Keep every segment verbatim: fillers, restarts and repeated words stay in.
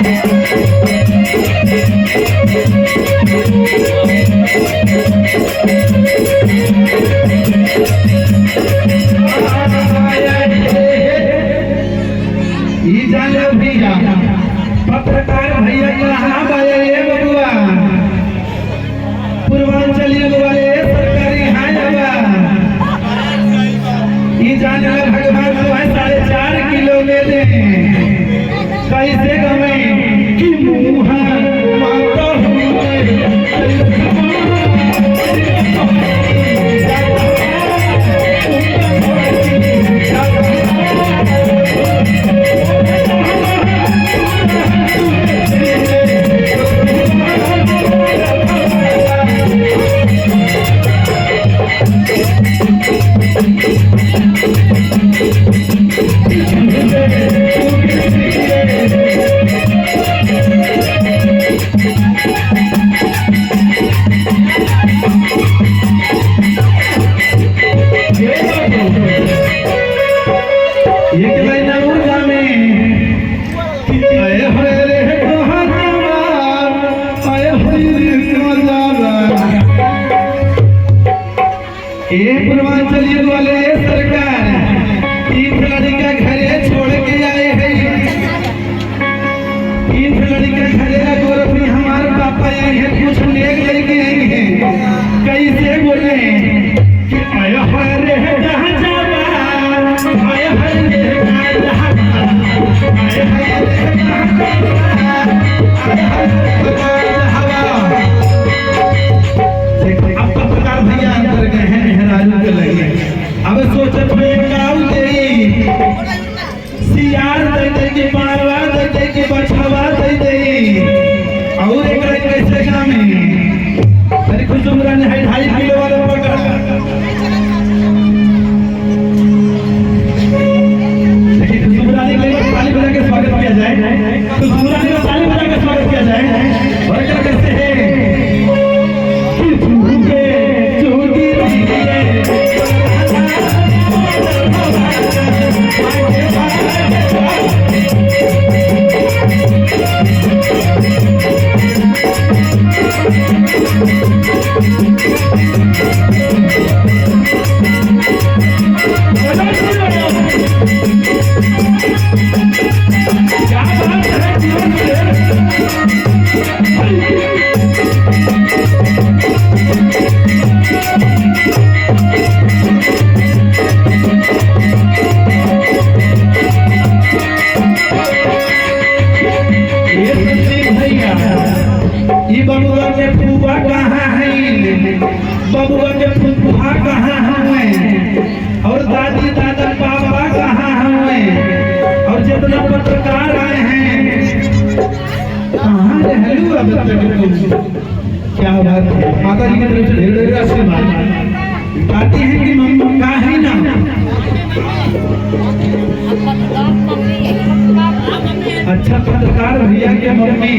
ई जान लो भैया, पत्रकार भैया कहाँ बा ए बबुआ? पूर्वांचल युग वाले सरकारी हाय हवा। ई जान लो भगवान तो है साढ़े चार किलो में दे। कैसे गवे कि मुँह माता हुए। एक लाइन और गावे कि आए हाय रे कहाँ जावा, आए हाय रे कहाँ जावा। ए पूर्वांचल युग वाले ए सरकार, तीन लड़का घरे छोड़ के आए हैं। तीन लड़का घरे अगोर अपनी हमार पापा आए हैं, कुछ नेग लेके आए हैं। कैसे बोले कि आया है रे कहाँ जावा, आया है रे कहाँ जावा, आया है रे कहाँ जावा, आया है रे कहाँ जावा। देख, अब पत्रकार भैया अंदर गए हैं मेहरारू के लगे। अब सोचत हुए गाँव देई, सियार दे दे के, बारवा दे दे के, बछवा दे दे। और एक लाइन कैसे गावे? अरे खुशबू रानी है ढाई किलो वाला पकड़। देखिए, खुशबू रानी को एक बार ताली बजा के स्वागत किया जाए। खुशबू रानी को ताली बजा के स्वागत किया जाए। और क्या कैसे है? ए संदीप भैया, ई बबुआ के फूफा कहाँ हैं? बबुआ के फूफा कहाँ हवे? और दादी, दादा, पापा कहाँ हवे? और जितना पत्रकार आए हैं, कहाँ रहलू अब तक तुम? क्या बात है, माता जी की तरफ से ढेर ढेर आशीर्वाद। बातें हैं कि मम्मी का है ना। अच्छा, पत्रकार भैया के मम्मी,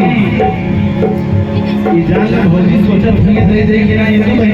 ये जान भौजी सोचत हुई दे दे कि ना, ये तो भाई